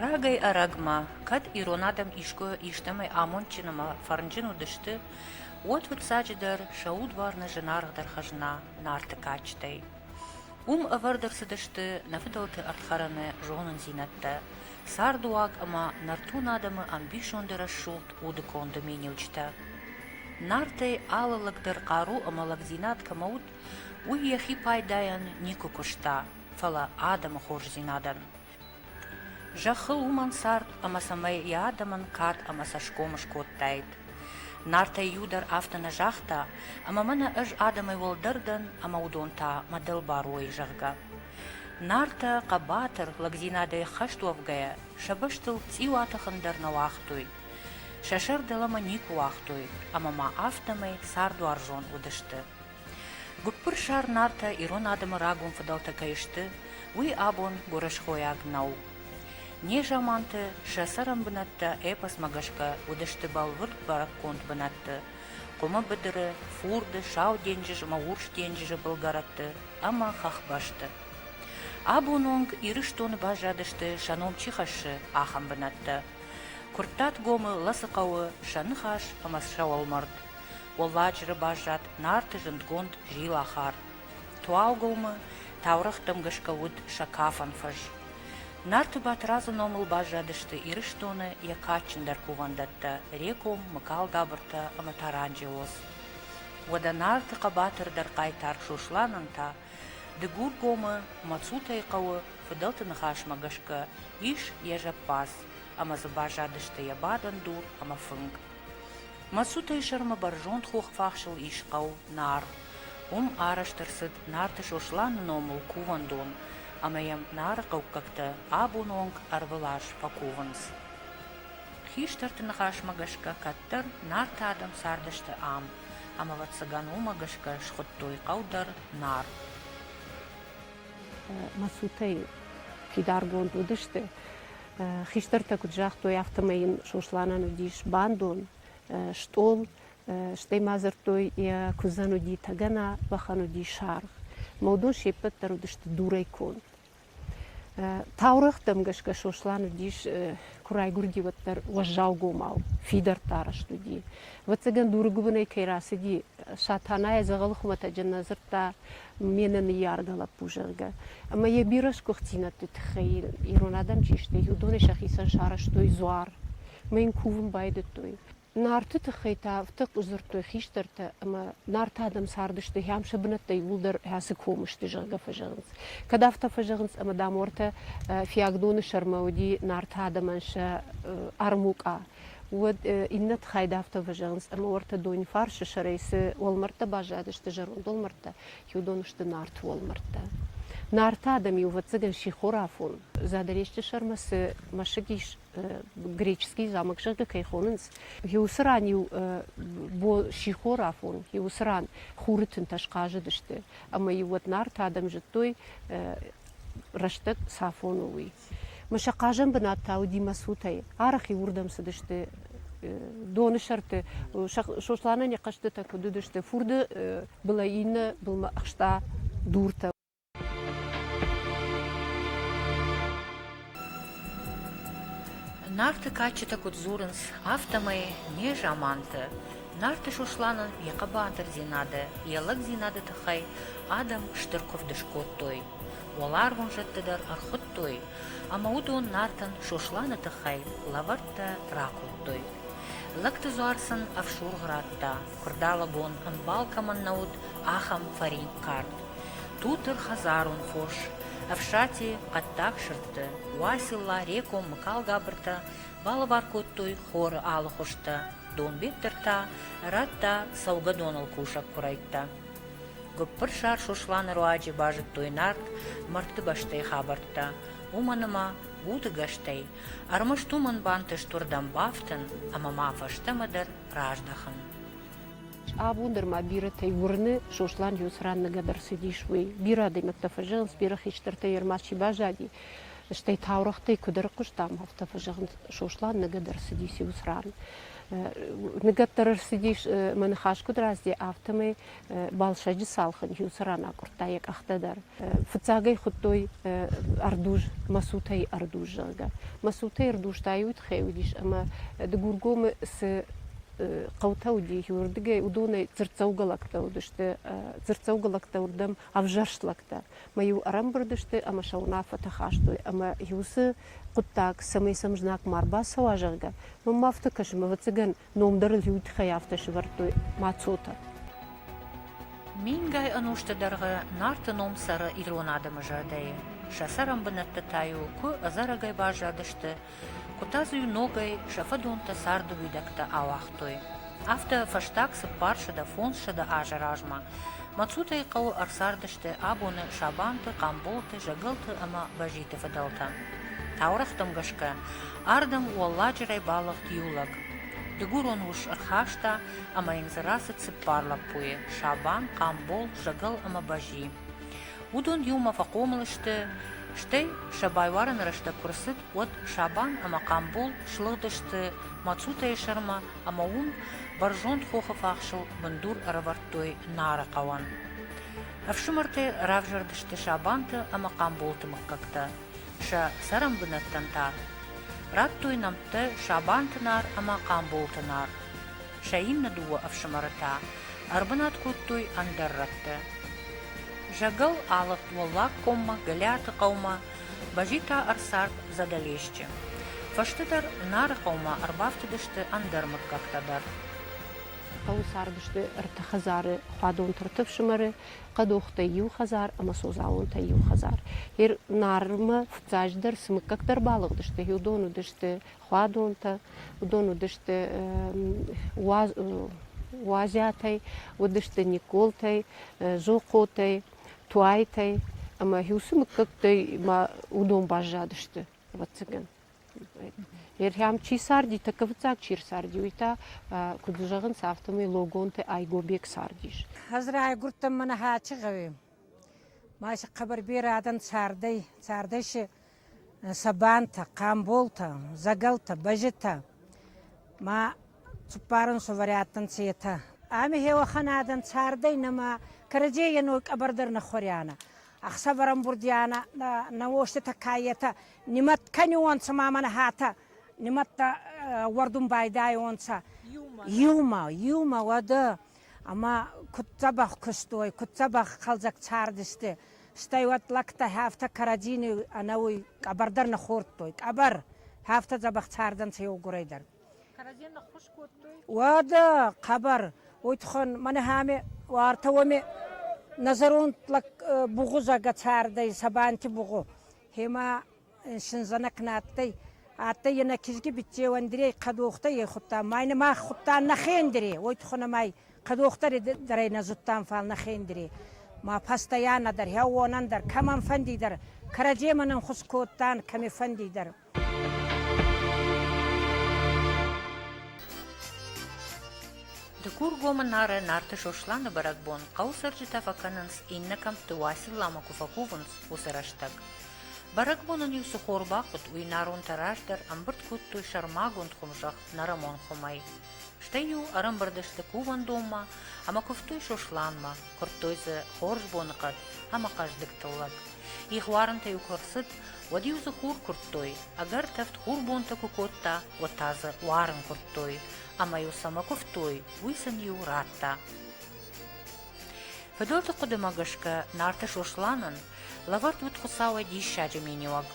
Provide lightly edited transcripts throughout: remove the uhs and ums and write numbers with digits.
Рагӕй-ӕрӕгмӕ, кӕд ирон адӕм искуы истӕмӕй амондджын ӕмӕ фӕрнджын уыдысты, уӕд фыццаджыдӕр сӕ удварны зынаргъдӕр хӕзна Нарты кадджытӕй. Уым ӕвӕрд ӕрцыдысты нӕ фыдӕлты ӕрдхӕрӕны зонындзинӕдтӕ, цардуаг ӕмӕ нӕртон адӕмы ӕмбисонды рӕсугъд удыконды миниуджытӕ. Нартӕй алы лӕг дӕр хъару ӕмӕ лӕгдзинад кӕмӕ уыд, уый йӕхи пайдайӕн никуы куыста, фӕлӕ адӕмы хорздзинадӕн. Зӕххыл уымӕн цард ӕмӕ цӕмӕй йӕ адӕмӕн кад ӕмӕ цӕсгом скодтаид. Нартӕй иу дӕр афтӕ нӕ загъта, ӕмӕ мӕнӕ ӕз адӕмӕй уӕлдӕр дӕн ӕмӕ уыдон та мӕ дӕлбар уой, зӕгъгӕ. Нартӕ хъӕбатыр лӕгдзинадӕй хӕст уӕвгӕйӕ сӕ бӕстыл цъиу атӕхын дӕр нӕ уагътой. Сӕ сӕр дӕлӕмӕ никуы уагътой ӕмӕ ма афтӕмӕй цардуарзон уыдысты. Гуыппырсар Нартӕ ирон адӕмы рагон фыдӕлтӕ кӕй сты, уый абон гуырысхойаг нӕу. Незаманты сӕ цӕрӕнбынӕттӕ эпосмӕ гӕсгӕ уыдысты бӕлвырд бӕрӕггонд бынӕтты Хъуымы быдыры, фурды, Сау денджыз ӕмӕ Урс денджызы былгӕрӕтты ӕмӕ хӕхбӕсты. Абон онг Ирыстоны баззадысты, сӕ ном чи хӕссы, ахӕм бынӕттӕ. Куырттатгомы Лӕцы хъӕуы сӕ ныхас ӕмӕ сӕ уӕлмӕрд. Уӕлладжыры баззад Нарты зындгонд Зилахар. Туалгомы таурӕгътӕм гӕсгӕ уыд сӕ кафӕн фӕз. Нарты Батрадзы номыл баззадысты Ирыстоны йӕ кадджындӕр кувӕндӕттӕ Реком, Мыкалгабыртӕ ӕмӕ Таранджелоз. Уӕдӕ Нарты хъӕбатырдӕр хъайтар Сосланӕн та Дыгургомы Мацутӕйы хъӕуы фыдӕлты ныхасмӕ гӕсгӕ ис йӕ зӕппадз ӕмӕ дзы баззадысты йӕ бадӕн дур ӕмӕ фынг. Мацутӕйы сӕрмӕ бӕрзонд хохфахсыл ис хъӕу Нар. Уым арӕзт ӕрцыд Нарты Сосланы номыл кувӕндон, ӕмӕ йӕм Нары хъӕуккӕгтӕ абоны онг ӕрвылаз фӕкувынц. Хистӕрты ныхасмӕ гӕсгӕ кӕддӕр Нарты адӕм цардысты ам, ӕмӕ ӕвӕццӕгӕн уымӕ гӕсгӕ схуыдтой хъӕу дӕр Нар. Мацутӕй фидаргонд уыдысты. Хистӕртӕ куыд загътой, афтӕмӕй йын Сосланӕн уыдис бандон, стъол, стӕй ма дзырдтой, йӕ куыдзӕн уыди тӕгӕна, бӕхӕн уыди саргъ. Ӕмӕ уыдон се ппӕт дӕр уыдысты дурӕй конд. Таурӕгътӕм гӕсгӕ Сослан уыдис, куы райгуырди, уӕддӕр уӕззаугомау, фидӕрттӕ арӕзт уыди. Ӕвӕццӕгӕн, дуры гуыбынӕй кӕй рацыди, Сатанайӕ дзӕгъӕлы хуымӕтӕджы нӕ дзырдта ме нӕныййаргӕ лӕппу, зӕгъгӕ. Ӕмӕ йӕ бирӕ сгуыхтдзинӕдты тыххӕй ирон адӕм чи сты, уыдонӕй сӕхицӕн сарӕзтой дзуар ӕмӕ йын кувын байдыдтой. Нарты тыххӕй та афтӕ дзырдтой хистӕртӕ, ӕмӕ Нарты адӕм цардысты ахӕм сӕ бынӕттӕ иууылдӕр ацы комы сты, зӕгъгӕ, фӕзӕгъынц. Кӕд афтӕ фӕзӕгъынц, ӕмӕ, дам, уӕртӕ Фиагдоны сӕрмӕ уыди Нарты адӕмӕн сӕ армукъа, уӕд иннӕты хай дӕр афтӕ фӕзӕгъынц, ӕмӕ уӕртӕ Донифарсы сӕрӕй цы уӕлмӕрдтӕ баззадысты, зӕронд уӕлмӕрдтӕ, уыдон сты Нарты уӕлмӕрдтӕ. Нарты адӕм-иу, ӕвӕццӕгӕн, сихорафон Задӕлесчы сӕрмӕ цы мӕсыг ис, греческий замок, зӕгъгӕ, кӕй хонынц, уыцы ран-иу сихорафон, уыцы ран хуры тынтӕ схъазыдысты, ӕмӕ-иу уӕд Нарты адӕм зыдтой, рӕстӕг цафон у, уый. Мӕ сӕ хъазӕн бынат та уыди Мӕсутӕй. Арӕх-иу уырдӕм цыдысты доны сӕрты. Сосланӕн йӕ хъӕзтытӕ куыд уыдысты, фурды былӕй иннӕ былмӕ ӕхста дуртӕ. Нарты кадджытӕ куыд дзурынц, афтӕмӕй незаманты Нарты Сосланӕн йӕ хъӕбатырдзинады, йӕ лӕгдзинады тыххӕй адӕм стыр куывд скодтой. Уӕларвон зӕдты дӕр ӕрхуыдтой, ӕмӕ уыдон Нартӕн Сосланы тыххӕй лӕвӕрттӕ ракодтой. Лӕгты дзуар сын ӕфсургъ радта, куырдалӕгон ӕмбал кӕмӕн нӕ уыд, ахӕм фӕринк кард. Тутыр хӕдзарон фос, Ӕфсати хъӕддаг сырдты, Уацилла, Реком, Мыкалгабыртӕ балӕвар кодтой хоры алыхуызтӕ, Донбеттыр та радта цӕугӕдоныл кусӕг куырӕйттӕ. Гуыппырсар Сосланы руаджы базыдтой Нарт мӕрдты бӕстӕйы хабӕрттӕ, уымӕн ӕмӕ удыгӕстӕй ӕрмӕст уымӕн бантыст уырдӕм бафтын ӕмӕ ма фӕстӕмӕ дӕр раздӕхын. Абон дӕр ма бирӕтӕй уырны, Сослан иу цы ран ныгӕд ӕрцыдис, уый. Бирӕ адӕймӕгтӕ фӕзӕгъынц, бирӕ хистӕртӕй ӕрмӕст чи баззади, стӕй таурӕгътӕй куыд ӕрыхъуыстам, афтӕ фӕзӕгъынц, Сослан ныгӕд ӕрцыдис иу цы ран. Ныгӕд дӕр ӕрцыдис, мӕ ныхас куыд раздӕ, афтӕмӕй Балсӕджы цалхын иу цыран акъуырдта йӕ къӕхтӕ дӕр. Фыццаг ӕй хуыдтой ӕрдуз, Мӕсутӕй ӕрдуз, зӕгъгӕ. Мӕсутӕй ӕрдуз та иу тыххӕй уыдис, ӕмӕ Дыгургомы цы хъӕутӕ уыди, уырдыгӕй уыдонӕй дзырддзӕугӕ лӕгтӕ уыдысты, дзырддзӕугӕ лӕгтӕ уырдӕм ӕвзӕрст лӕгтӕ. Мӕ-иу ӕрӕмбырд сты ӕмӕ сӕ уынаффӕтӕ хастой ӕмӕ уыцы хъуыддаг, цӕмӕй сӕм знаг ма рбацӕуа, зӕгъгӕ, мӕнмӕ афтӕ кӕсы, ӕвӕццӕгӕн, ном дӕр ыл иу тыххӕй афтӕ сӕвӕрдтой Мацотӕ. Мингай ӕнусты дӕргъы Нарты ном цӕры ирон адӕмы зӕрдӕйы. Сӕ цӕрӕнбынӕтты та-иу куы ӕдзӕрӕгӕй баззадысты, куы та дзы-иу ногӕй сӕ фӕдонтӕ царды уидӕгтӕ ауагътой. Афтӕ фӕстаг 400-500 азы размӕ Мацутӕйы хъӕуы ӕрцардысты абоны Сабанты, Хъамболты, Зӕгӕлты ӕмӕ Бӕзиты фыдӕлтӕ. Таурӕгътӕм гӕсгӕ, ардӕм Уӕлладжырӕй балыгъд иу лӕг. Дыгурон ус ӕрхаста ӕмӕ йын дзы рацыд цыппар лӕппуйы – Сабан, Хъамбол, Зӕгӕл ӕмӕ Бӕзи. Уыдон иумӕ фӕхъомыл сты, стӕй сӕ байуарыны рӕстӕг куы рцыд, уӕд Сабан ӕмӕ Хъамбол слыгъдысты Мацутӕйы сӕрмӕ ӕмӕ уым бӕрзонд хохы фахсыл бындур ӕрӕвӕрдтой Нары хъӕуӕн. Ӕфсымӕртӕ равзӕрдысты Сабанты ӕмӕ Хъамболты мыггӕгтӕ, сӕ цӕрӕнбынӕттӕн та радтой нӕмттӕ Сабанты Нар ӕмӕ Хъамболты Нар. Сӕ иннӕ дыууӕ ӕфсымӕры та ӕрбынат кодтой ӕндӕр рӕтты. Зӕгӕл алыгъд Уӕллаг коммӕ, Гӕлиаты хъӕумӕ, Бӕзи та ӕрцард Задӕлесчы. Фӕстӕдӕр Нары хъӕумӕ ӕрбафтыдысты ӕндӕр мыггӕгтӕ дӕр. Хъӕуы цардысты ӕртӕ хӕдзары, Хуадонты ӕртӕ фсымӕры, Хъӕдохтӕй иу хӕдзар ӕмӕ Созаонтӕй иу хӕдзар. Ер Нармӕ фыццаджыдӕр цы мыггӕгтӕ ӕрбалыгъдысты, уыдон уыдысты Хуадонтӕ, уыдон уыдысты Уазиатӕй, уыдысты Николтӕй, Зохъотӕй, Туайтӕй ӕмӕ уыцы мыггӕгтӕй ма уыдон баззадысты, ӕвӕццӕгӕн. Ерхӕм чи царди, тӕккӕ фыццаг чи рцарди, уый та, куыд зӕгъынц, афтӕмӕй Логонты Айгобег цардис. Ӕз райгуырдтӕн мӕнӕ Хачы гъӕуи. Ма си хъӕбӕр берӕ адӕн цардӕй, цардӕй си Сабантӕ, Хъамболтӕ, Зӕгӕлтӕ, Бӕзитӕ ма цуппарӕн сувӕри адтӕнцӕ етӕ. Ами хеуӕхӕн адӕн цардӕй нӕма кӕрӕдзей ӕной къӕбӕр дӕр нӕ хуӕрианӕ. Ӕхсӕвӕр ӕмбурдианӕ нӕ уоститӕ ка етӕ, нимӕт кӕниуонцӕ ма мӕнӕ хатӕ, нимӕттӕ уӕрдун байдайуонцӕ. Иумӕ, иумӕ уӕд ӕма куд дзӕбӕх кустой, куд дзӕбӕх хъӕлдзӕг цардысты. Стӕй уӕд лӕгтӕ хӕфтӕ кӕрӕдзини ӕнӕуи къӕбӕр дӕр нӕ хордтой, къӕбӕр хӕфтӕ дзӕбӕх цардӕнцӕ еугурӕй дӕр. Кӕрӕдзийӕн ӕххуыс кодтой? Уӕдӕ хъӕбӕр. Уой туххӕн мӕнӕ хӕме уартӕ уоми нӕ зӕронд лӕг бугъузагӕ цардӕй, Сабанти бугъу. Хема синдзӕнӕ ку нӕ адтӕй, адтӕй е нӕ кизги биццеу Андрей Хъӕдохтӕй ӕй худта. Ма ин мах худтан нӕхе Андрей, уой туххӕн ӕма Хъӕдохтӕ дӕр ӕй нӕ зудтан, фал нӕхе Андрей. Ма постоянно дӕр, хеуонӕн дӕр, кӕмӕнфӕнди дӕр, кӕрӕдземӕн ӕнхус кодтан, кӕмифӕнди дӕр. Дыгургомы Нары Нарты Сосланы бӕрӕгбон хъӕуы цӕрджытӕ фӕкӕнынц иннӕ кӕмтты Уацилламӕ куы фӕкувынц, уыцы рӕстӕг. Бӕрӕгбонӕн-иу цы хор бахъуыд, уый наронтӕ раздӕр ӕмбырд кодтой сӕрмагонд хуымзӕхх нӕрӕмон хуымӕй. Стӕй-иу ӕрӕмбырд сты кувӕндонмӕ ӕмӕ куывтой Сосланмӕ, куырдтой дзы хорз боныхъӕд ӕмӕ хъӕздыг тыллӕг. Их уарынтӕ-иу куы ӕрцыд, уӕд-иу дзы хур куырдтой, ӕгӕр тӕвд хурбонтӕ куы кодта, уӕд та дзы уарын куырдтой, ӕмӕ-иу цӕмӕ куывтой, уый сын-иу радта. Фыдӕлты хъуыдымӕ гӕсгӕ Нарты Сосланӕн лӕвӕрд уыд Хуыцауӕй диссаджы миниуӕг.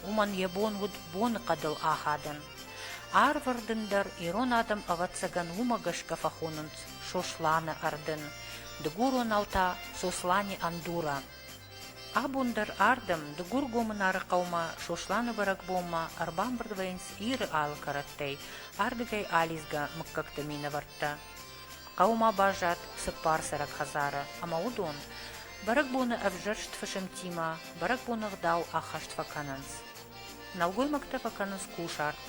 Уымӕн йӕ бон уыд боныхъӕдыл ахадын. Арвӕрдын дӕр ирон адӕм ӕвӕццӕгӕн уымӕ гӕсгӕ фӕхонынц Сосланы ӕрдын, дыгуронау та Сослани ӕндура. Абон дӕр ардӕм, Дыгургомы Нары хъӕумӕ Сосланы бӕрӕгбонмӕ ӕрбамбырд вӕййынц Иры алы кӕрӕттӕй, ардыгӕй алидзгӕ мыггӕгты минӕвӕрттӕ. Хъӕуы ма баззад цыппар цӕрӕг хӕдзары, ӕмӕ уыдон бӕрӕгбоны ӕвзӕрст фысымтимӕ бӕрӕгбоны ӕгъдау ӕххӕст фӕкӕнынц. Нӕлгоймӕгтӕ фӕкӕнынц кусарт,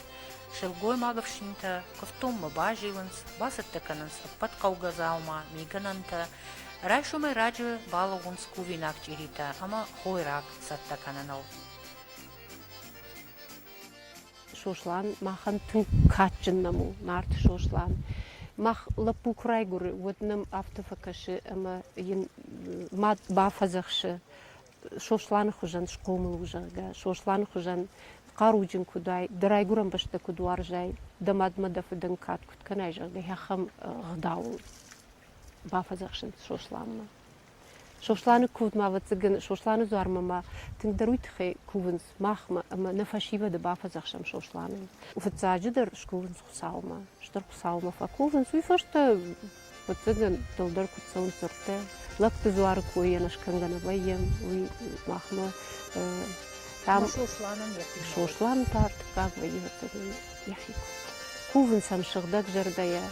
сылгоймаг ӕфсинтӕ куывддонмӕ базилынц, бацӕттӕ кӕнынц ӕппӕт хъӕугӕ дзаума, мигӕнӕнтӕ, райсомӕй раджы балӕууынц кувинаг чъиритӕ ӕмӕ хойраг цӕттӕ кӕныныл. Сослан махӕн тынг кадджын нӕм у, Нарты Сослан. Мах лӕппу куы райгуыры, уӕд нӕм афтӕ фӕкӕсы, ӕмӕ йын мад бафӕдзӕхсы, Сосланы хуызӕн схъомыл у, зӕгъгӕ, Сосланы хуызӕн хъаруджын куыд уай, дӕ райгуырӕн бӕстӕ куыд уарзай, дӕ мадмӕ дӕ фыдӕн кад куыд кӕнай, зӕгъгӕ, ахӕм ӕгъдауыл бафӕдзӕхсынц Сосланмӕ. Сосланы куывдмӕ, ӕвӕццӕгӕн, Сосланы дзуармӕ ма тынгдӕр уый тыххӕй кувынц махмӕ ӕмӕ нӕ фӕсивӕды бафӕдзӕхсӕм Сосланӕн. Фыццаджыдӕр скувынц Хуыцаумӕ, Стыр Хуыцаумӕ фӕкувынц, уый фӕстӕ, ӕвӕццӕгӕн, дӕлдӕр куыд цӕуынц дзырдтӕ, лӕгты дзуары кой ӕнӕскӕнгӕ нӕ вӕййӕм, уый махмӕ там Сосланӕн йӕхи Сослан та ӕртыккаг вӕййы, ӕвӕццӕгӕн, йӕхи куывд. Кувынц ӕм сыгъдӕг зӕрдӕйӕ,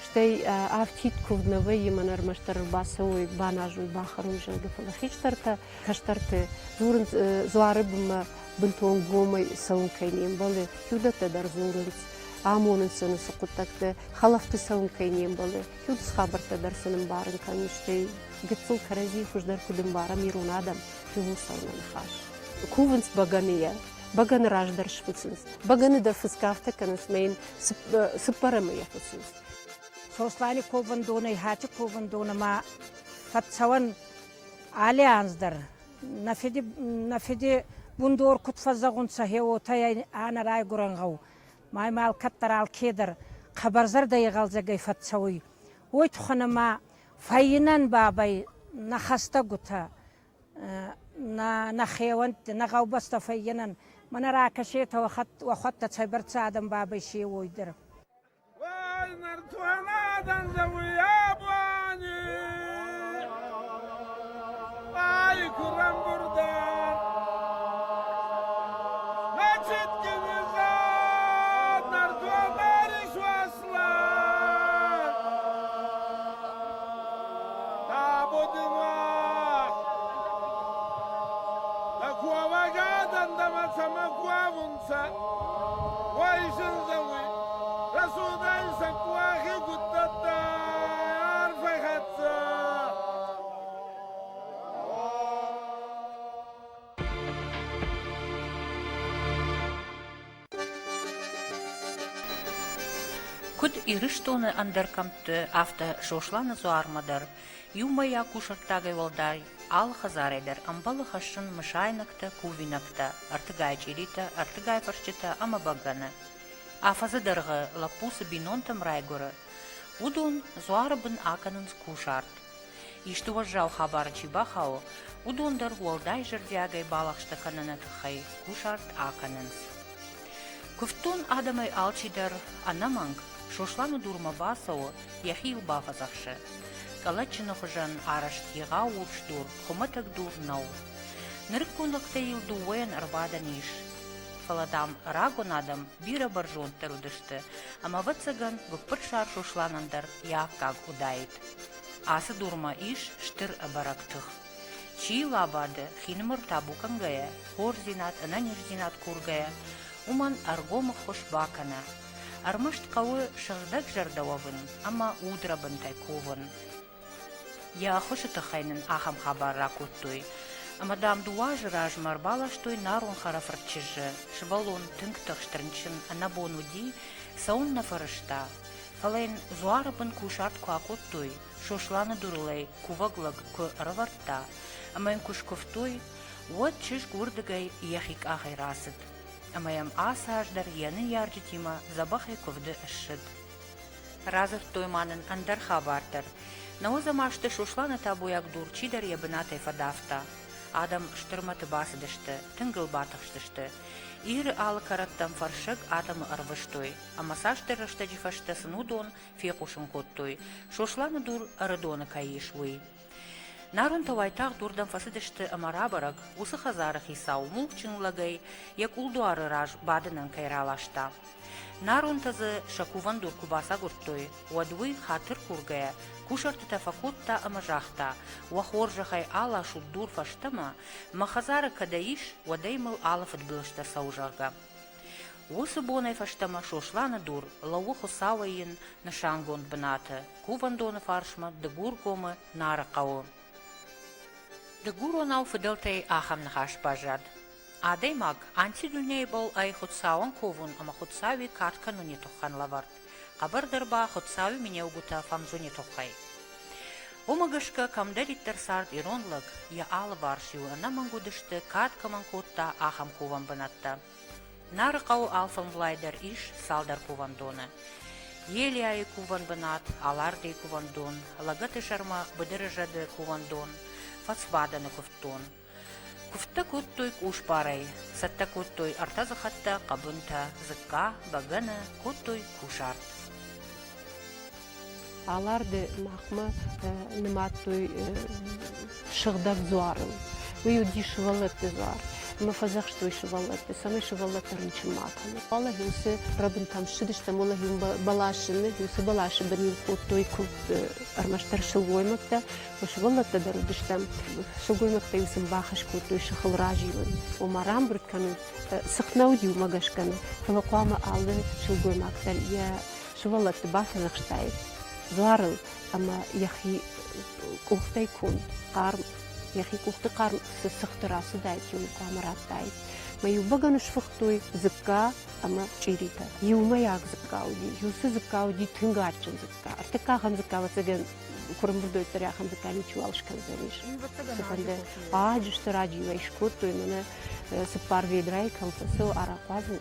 Стӕй афтид куывд нӕ вӕййы, мӕнӕ ӕрмӕстдӕр ӕрбацӕуой, баназой, бахӕрой, зӕгъгӕ, фӕлӕ хистӕртӕ, кӕстӕрты дзурынц дзуары бынмӕ бынтон гомӕй цӕуын кӕй не мбӕлы, уыдӕттӕ дӕр дзурынц, амонынц сын уыцы хъуыддӕгтӕ, хӕлӕфты цӕуын кӕй не мбӕлы, уыцы хабӕрттӕ дӕр сын ӕмбарын кӕнын, стӕй гыццыл кӕрӕдзи хуыздӕр куыд ӕмбарӕм ирон адӕм, ууыл цӕуы нӕ ныхас. Кувынц бӕгӕныйӕ, бӕгӕны раздӕр сфыцынц, бӕгӕны дӕр фыцгӕ афтӕ кӕнынц, мӕ йын цыппӕрӕмы йӕ фыцынц. Сослани ковӕндонӕй Хати ковӕндонӕмӕ фӕццӕуӕн алли анз дӕр. Нӕ фиди, нӕ фиди бундор куд фӕззӕгъунцӕ, гье уотӕ ӕнӕ райгурӕн гъӕу. Ма имӕ алкӕддӕр алкедӕр хъӕбӕр зӕрдӕигъӕлдзӕгӕй фӕццӕуй. Уой туххӕн ӕма фӕййинӕн бабӕй нӕ хӕстӕгутӕ, нӕ нӕхеуӕнтти, нӕ гъӕубӕстӕ фӕййинӕн. Мӕнӕ ракӕсетӕ уӕхуӕдтӕ цӕйбӕрцӕ адӕм бабӕй си уой дӕр. Ой, нӕртон адӕм зӕгъуй абони, Ай, ку рамбурдан, Нӕ цитгин изӕд нӕртон Аслан. Табу дин уа, Дӕ ковӕг адӕн дӕмӕ цӕмӕ ковунцӕ, Уой зиндзӕуй, рӕсугъдӕй сӕ къуахи гуддӕттӕ арфӕ хӕццӕ. Куыд Ирыстоны ӕндӕр кӕмтты, афтӕ Сосланы дзуармӕ дӕр иумӕйаг кусӕрттагӕй уӕлдай алы хӕдзарӕй дӕр ӕмбӕлы хӕссын мысайнӕгтӕ, кувинӕгтӕ, ӕртыгай чъиритӕ, ӕртыгай фӕрсчытӕ ӕмӕ бӕгӕны. Афӕдзы дӕргъы лӕппу цы бинонтӕм райгуыры, уыдон дзуары бын акӕнынц кусарт. Исты уӕззау хабары чи бахауы, уыдон дӕр уӕлдай зӕрдиагӕй балӕгъстӕ кӕныны тыххӕй кусарт акӕнынц. Куывддон адӕмӕй алчидӕр, ӕнӕмӕнг, Сосланы дурмӕ бацӕуы, йӕхи йыл бафӕдзӕхсы. Къӕлӕтджыны хуызӕн арӕзт егъау урс дур хуымӕтӕг дур нӕу. Нырыккон лӕгтӕй йыл дыууӕйӕн ӕрбадӕн ис. Фӕлӕ, дам, рагон адӕм бирӕ бӕрзонддӕр уыдысты, ӕмӕ, ӕвӕццӕгӕн, гуыппырсар Сосланӕн дӕр йӕ аккаг уыдаид. Ацы дурмӕ ис стыр ӕбӕрӕг тых. Чи йыл абады, хинымӕр табу кӕнгӕйӕ, хорздзинад, ӕнӕниздзинад кургӕйӕ, уымӕн ӕргом ӕххуыс бакӕны. Ӕрмӕст хъӕуы сыгъдӕг зӕрдӕ уӕвын ӕмӕ удрӕбынтӕй кувын. Йӕ ӕххуысы тыххӕй нын ахӕм хабар ракодтой, ӕмӕ, дам, дыууӕ азы размӕ ӕрбаластой нарон хӕрӕфырт чызджы. Сывӕллон тынг тыхст рынчын, ӕнӕбон уыди, цӕуын нӕ фӕрӕзта. Фӕлӕ йын дзуары бын кусарт куы акодтой, Сосланы дурыл ӕй кувӕг лӕг куы ӕрӕвӕрдта ӕмӕ йын куы скуывтой, уӕд чызг уырдыгӕй йӕхи къахӕй рацыд ӕмӕ йӕм ацы аз дӕр йӕ ныййарджытимӕ дзӕбӕхӕй куывды ссыд. Радзырдтой ма нын ӕндӕр хабар дӕр. Нӕуӕдзӕм азты Сосланы табуйаг дур чидӕр йӕ бынатӕй фӕдавта. Адӕм стыр мӕты бацыдысты, тынг ыл батыхстысты. Иры алы кӕрӕттӕм фӕрсӕг адӕмы ӕрвыстой, ӕмӕ цасдӕр рӕстӕджы фӕстӕ сын уыдон фехъусын кодтой, Сосланы дур Ӕрыдоны кӕй ис, уый. Нарынтӕ уайтагъд уырдӕм фӕцыдысты ӕмӕ рабӕрӕг, уыцы хӕдзары хицау мулкджын лӕгӕй йӕ къулдуары раз бадынӕн кӕй раласта. Нарунтӕ дзы сӕ кувӕндур куы бацагуырдтой, уӕд уый, хатыр кургӕйӕ, кусӕртытӕ фӕкодта ӕмӕ загъта: «Уӕ хорзӕхӕй аласут дур фӕстӕмӕ, мӕ хӕдзары кӕдӕй ис, уӕдӕй мыл алы фыдбылызтӕ цӕуы, зӕгъгӕ». Уыцы бонӕй фӕстӕмӕ Сосланы дур лӕууы Хуыцауӕй йын нысангонд бынаты, кувӕндоны фарсмӕ Дыгургомы Нары хъӕуы. Дыгуронау фыдӕлтӕй ахӕм ныхас баззад. Адӕймаг анти дуйнейбӕл ӕй Хуцауӕн ковун ӕма Хуцауи кад кӕнуни туххӕн лӕвӕрд, хъӕбӕрдӕр ба Хуцауи менеугутӕ фӕнзуни туххӕй. Уымӕ гӕсгӕ кӕмдӕриддӕр цард ирон лӕг, йӕ алыварс-иу ӕнӕмӕнг уыдысты, кад кӕмӕн кодта, ахӕм кувӕн бынӕттӕ. Нарыхъӕуы алфӕмблай дӕр ис цалдӕр кувӕндоны. Елиайы кувӕн бынат, Алардыйы кувӕндон, Лӕгӕты сӕрмӕ Быдыры зӕды кувӕндон, Фӕцбадӕны куывддон. Куывдтӕ кодтой къусбарӕй, цӕттӕ кодтой ӕртӕдзыхӕттӕ, хъӕбынтӕ, дзыкка, бӕгӕны, кодтой кусарт. Аларды махмӕ нымадтой сыгъдӕг дзуарыл. Уый уыди сывӕллӕтты дзуар. Ӕмӕ фӕдзӕхстой сывӕллӕтты, цӕмӕй сывӕллӕттӕ рынчын ма кӕной. Уӕлӕ уыцы рӕбынтӕм ссыдыстӕм, уӕлӕ бӕласы, уыцы бӕласы бын-иу кодтой куывд ӕрмӕстдӕр сылгоймӕгтӕ, Сывӕллӕттӕ дӕр уыдыстӕм. Сылгоймӕгтӕ-иу сын бахӕс кодтой сыхыл разилын, ома рамбырд кӕнут. Сых нӕ уыди уымӕ гӕсгӕ нӕ, фӕлӕ хъуамӕ алы сылгоймаг дӕр йӕ сывӕллӕтты бафӕдзӕхстаид дзуарыл ӕмӕ йӕхи къухтӕй конд хъарм, йӕхи къухты хъарм цы цыхты рацыдаид, уый хъуамӕ радтаид. Мӕ-иу бӕгӕны сфыхтой дзыкка ӕмӕ чъиритӕ. Иумӕйаг дзыкка уыди. Уыцы дзыкка уыди тынг адджын дзыкка. Ӕртыккӕгӕм дзыкка, ӕвӕццӕгӕн, куы рымбырд уой, ахӕм дзыкка ничиуал скӕндзӕнис. Цыфӕнды аджы стыр аджы-иу скодтой, мӕнӕ цыппар ведрайы кӕм фӕцӕуы арахъуадзын,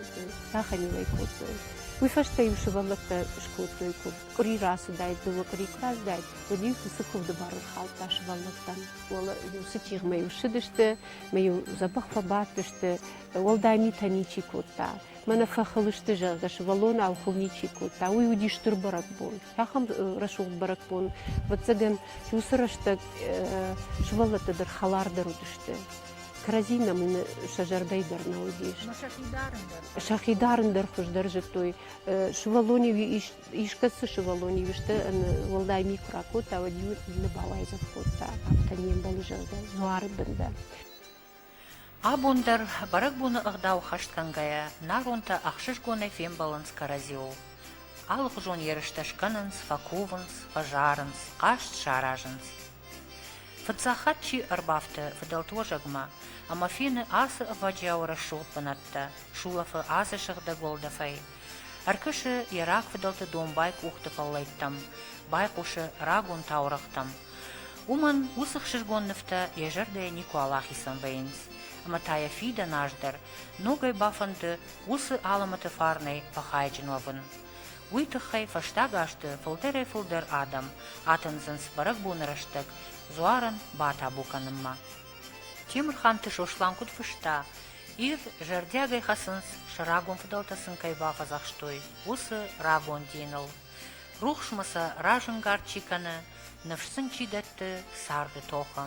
ахӕм-иу ӕй кодтой. Уый фӕстӕ-иу сывӕллӕттӕ скодтой куывд. Къуыри рацыдаид, дыууӕ къуыри куы рацыдаид, уӕд-иу уыцы куывды бар ӕрхаудта сывӕллӕттӕм. Уӕлӕ-иу уыцы тигъмӕ-иу ссыдысты, мӕ-иу дзӕбӕх фӕбадтысты, уӕлдай митӕ ничи кодта. Мӕнӕ фӕхыл сты, зӕгъгӕ, сывӕллонау хыл ничи кодта. Уый уыди стыр бӕрӕгбон. Ахӕм рӕсугъд бӕрӕгбон. Ӕвӕццӕгӕн, уыцы рӕстӕг сывӕллӕттӕ дӕр хӕлардӕр уыдысты. Кӕрӕдзи нӕм сӕ зӕрдӕйы дӕр нӕ уыдис. Сӕхи дарын дӕр хуыздӕр зыдтой. Сывӕллон-иу искӕцы сывӕллон-иу исты уӕлдай ми куы ракодта, уӕд-иу иннӕ бауайдзӕф кодта, афтӕ не мбӕлы, зӕгъгӕ, дзуары бын дӕр. Абон дӕр бӕрӕгбоны ӕгъдау хӕстгӕнгӕйӕ наронтӕ ӕхсызгонӕй фембӕлынц кӕрӕдзиуыл. Алыхуызон ерыстӕ скӕнынц, фӕкувынц, фӕзарынц, хъазт саразынц. Фыццаг хатт чи ӕрбафты фыдӕлты уӕзӕгмӕ ӕмӕ фены ацы ӕвӕджиауы рӕсугъд бынӕттӕ, сулӕфы ацы сыгъдӕг уӕлдӕфӕй, ӕркӕсы йӕ рагфыдӕлты домбай къухты фӕллӕйттӕм, байхъусы рагон таурӕгътӕм. Уымӕн уыцы хсызгон нывтӕ йӕ зӕрдӕйӕ никуал ахицӕн вӕййынц, ӕмӕ та йӕ фидӕн аз дӕр ногӕй бафӕнды уыцы алӕмӕты фарнӕй фӕхайджын уӕвын. Уый тыххӕй фӕстаг азты фылдӕрӕй-фылдӕр адӕм атындзынц бӕрӕгбоны рӕстӕг дзуарӕн батабу кӕнынмӕ. Темырханты Сослан куыд фыста, Ир зӕрдиагӕй хӕцынц, сӕ рагон фыдӕлтӕ сын кӕй бафӕдзӕхстой, уыцы рагон диныл. Рухсмӕ сӕ разӕнгард чи кӕны, ныфс сын чи дӕтты царды тохы.